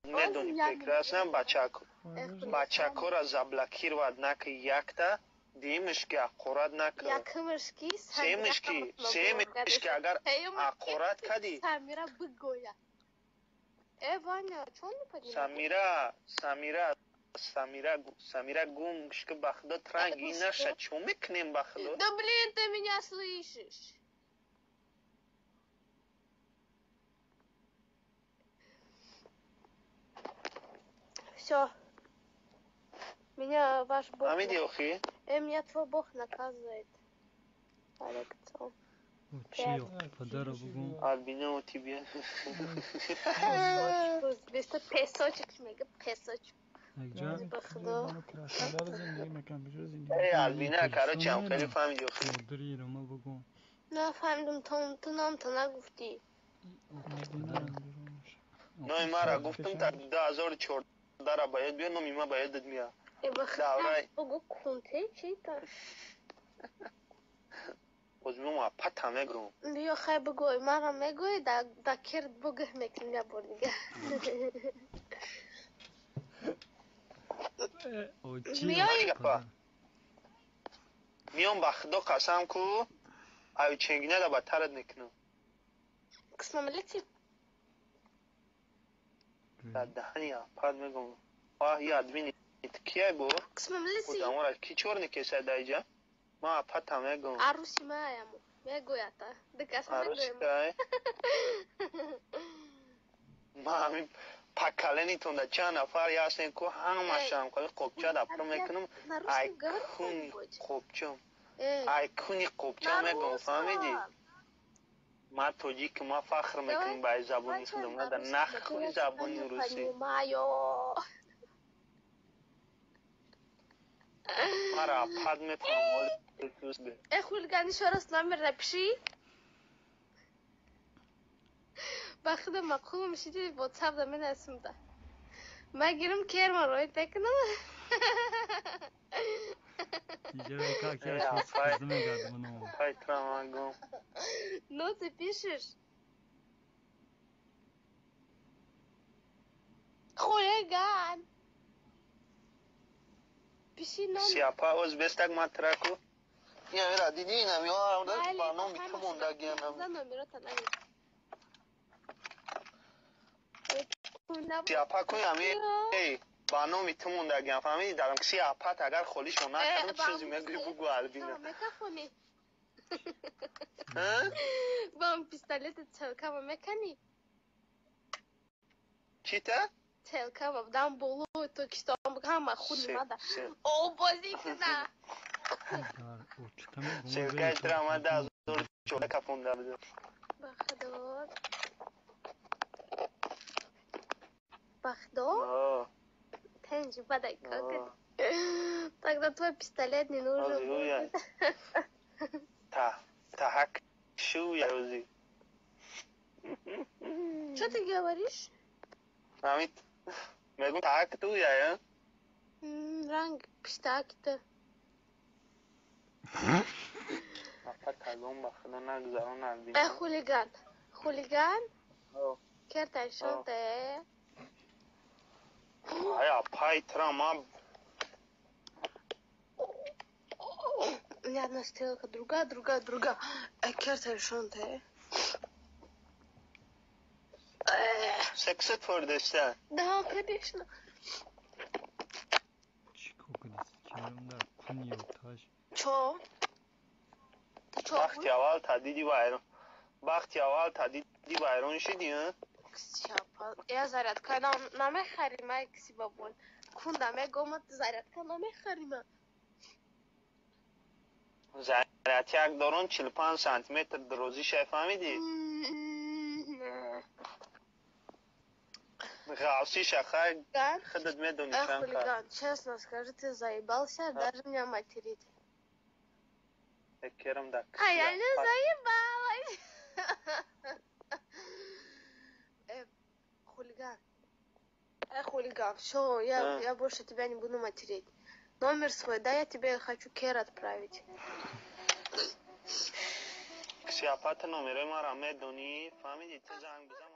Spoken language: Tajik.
Медони прекрасно, бачакора заблокировать наки якта, дуюмиш ки аққорат наки. Якумиш ки Сеюмиш ки агар аққорат кадӣ. Самира бигоя. Э, Ваня, чё не поднимаешь? Самира, Самира, Самира, Самира, гум ки, ба худо, транги наша, чо мекунем, ба худо? Да блин, ты меня слышишь? Все. Меня ваш бог. Фаҳмиди охи? Меня твой бог наказывает. Алексо. Чӣ падара бугум? Альбина, у тебе. Беста песочек мега, песочек. Якҷа. Ба худо. Эй, Альбина, короче, ам хеле фаҳмиди охи? Модари ирома бугум. Нафаҳмидум, ту номта нагуфтӣ. Номи мара гуфтам, так 2014-ра ба ёд биё, номи ма ба ёдат меяд. Э, ба худо, Давай. бугу кунте чита. Боз меом, апата мегӯм. Биё, хай, бугӯй, мара мегӯй, да кирд бугӯ мекунем я бор дига. Чӣ? Миёи. Гапа. Миём, ба худо қасам ку, аю ченгинада ба тарат мекунам. Кисмамилити? Дар даҳани апат мегӯм. Ваҳ, я админи кияй бо? Кисмамилити? Одамора ки чор никеса даиҷа? Ман апата мегӯм. Аруси маямо. Мегӯята. Дикаса мегӯем. Арусикай? Ма ҳамин поколенитонда чанд нафар ястем ку, ҳамашам қали қопча да пур мекунам. На русском говори Айкуни что-нибудь. қопча. Эй, Айкуни қопча на мегӯм, фаҳмидӣ? русском. Ман тоҷик, ман фахр мекунам ба забони худам, на да нахуй забони Не русӣ. понимаю. Мара апат мефаҳмам. Э, хулиган, еще раз номер напиши. Ба худо, мақулам шиди, WhatsApp да менасимда. Ма гирим керма рой текнам. Иҷара как Э, яш апай. қизди мегардам. Пай трамагом. Ну, ты пишешь? Хулиган. Пиши номер. Сиапа оз бестак матраку. Ина диди, ина миёрам Майли, ба номи ту мондагианам. За номерота нами. Сиапа кун ами, эй, ба номи ту мондагиам, фаҳмиди? Дарам киси апат агар холишо накардам, чизе мегӯи, бугӯ, Албина. Мекафони. А? Вам пистолети целкама мекани? Чита? Целкама дам болои Тоҷикистон ҳама хуни мада. Се. О, бозӣ кина. Дар очта мегум. Селкаи трама 2014 кафонда будам. Ба худо. Ба худо. О, Тенҷи бадай как о. это? Тогда твой пистолет не нужен Ози уя. будет. Та, та хак шу я ози. Что ты говоришь? Фаҳмид? Мегӯм таҳак ту я, я? Ранг пиштакита. Апа тагом, ба худо, нагзарон, Э, Албина. хулиган. Хулиган? О. Кертай шонте. Ай, апай трама. У меня одна стрелка, другая, другая, другая. Э, кертай шонте. Сексет фордеста. Да, конечно. Чӣ кокади керам дар куни оташ? Чё? Ты чё? Бахти аввал та диди вайрон. Бахти аввал та диди вайрон шиди, а? Я зарядка нам намехарим, ай киси бабон. Кунда мегомат зарядка намехарим. Зарядяк дорон 45 сантиметр дарозиша, фаҳмидӣ? Ғафсиша хай Хулиган. худат медонӣ Эх, чанд кар. хулиган, честно скажи, ты заебался даже меня материть. Керам да. А я не заебалась. Э, хулиган. Э, хулиган, все, я, А. я больше тебя не буду материть. Номер свой, да, я тебе хочу кер отправить. Киси апата номерои мара медонӣ, фаҳмидӣ? Ту занг бизан.